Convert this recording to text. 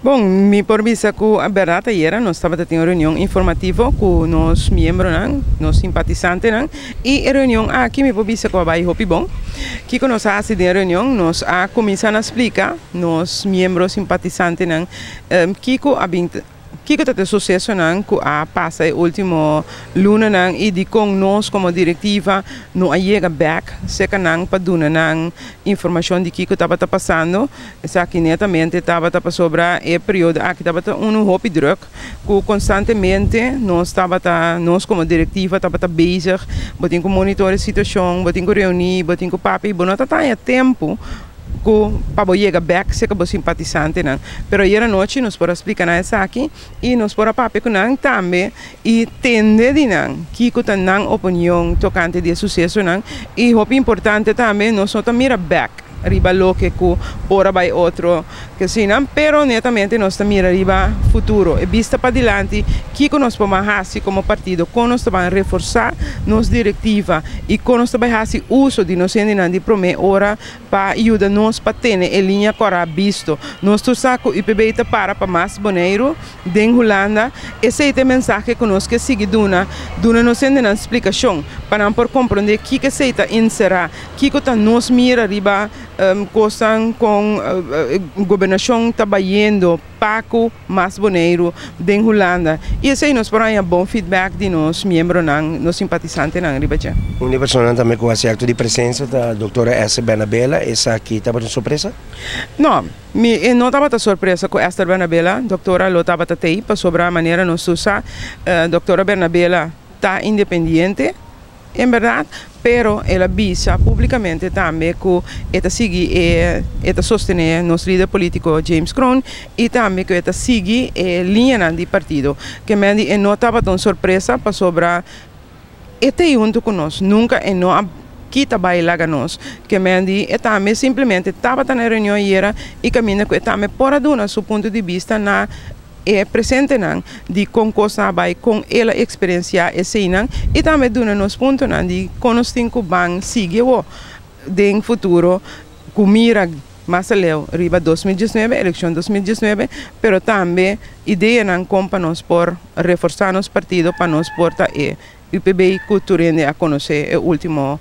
Bon, mi por bisa ku bèrdat ayera nos tabata tin un reunion informativo ku nos miembronan, nos simpatisantenan i e reunion aki mi por bisa ku a bai hopi bon. Kiko nos a hasi den e reunion? Nos a kuminsá na splika nos miembro simpatisantenan kiko a bin. Kiko ta e susesonan ku a pasa e último lunanan i dikon nos komo direktiva no a yega bèk serka nan pa duna nan informashon di kiko tabata pasando? Esaki netamente tabata pasobra e periodo aki tabata unu hopi drùk ku konstantemente nos tabata, nos komo direktiva tabata bezig, bo tin ku monitor e situashon, bo tin ku reuní, bo tin ku papia i bo no ta taña tempu ku pa bo yega bèk serka bo simpatisantenan. Pero ayer anochi nos por a splika nan esaki i nos por a papia ku nan tambe i tende di nan kiko ta nan opinion tokante di e susesonan. I hopi importante tambe nos no ta mira bèk riba loke ku por a bai otro kesinan, pero netamente nos ta mira riba futuro, e bista padilanti, kiko nos por ban hasi komo partido, kon nos ta ban reforsá nos direktiva i kon nos ta bai hasi uso di nos hendenan di promé ora pa yuda nos pa tene e liña kòrá bisto. Nos tur sa ku UPB ta para pa mas Boneiru den Hulanda. Esei ta e mensahe ku nos ke sigui duna, duna nos hendenan splikashon pa nan por komprondé kiko esei ta enserá, kiko ta nos mira riba kosnan kon gobernashon ta bayendo pa ku mas Boneiru den Hulanda. I esei nos por haña bon feedback di nos miembronan, nos simpatisantenan riba dje. Un di e personanan tambe ku hasi akto di presensia ta Doktora Esther Bernabela. Esaki tabata un sorpresa? No, mi e no tabata sorpresa ku Esther Bernabela, doktora, lo tabata tei pasobra manera nos tur sa, Doktora Bernabela ta independiente. En berdad, pero el a bisa publicamente tambe cu e ta sigui e e ta sostene nos lider politico James Kroon y tambe cu e ta sigui e liñanan di partido. Ke men di e no tabata un sorpresa pasobra e ta ei hunto cu nos, nunca e no a kita bay laga nos. Ke men di e tambe simplemente tabata na e reunion ayera y caminda cu e tambe por a duna su punto di bista na e presentenan di kon kosnan a bai, kon el a eksperensiá eseinan i tambe duna nos puntonan di kon nos tin ku ban sigui awor den futuro ku mira mas aleu riba 2019, elekshon 2019, pero tambe ideanan kon pa nos por reforsá nos partido pa nos por ta e UPB ku tur hende a konosé e último.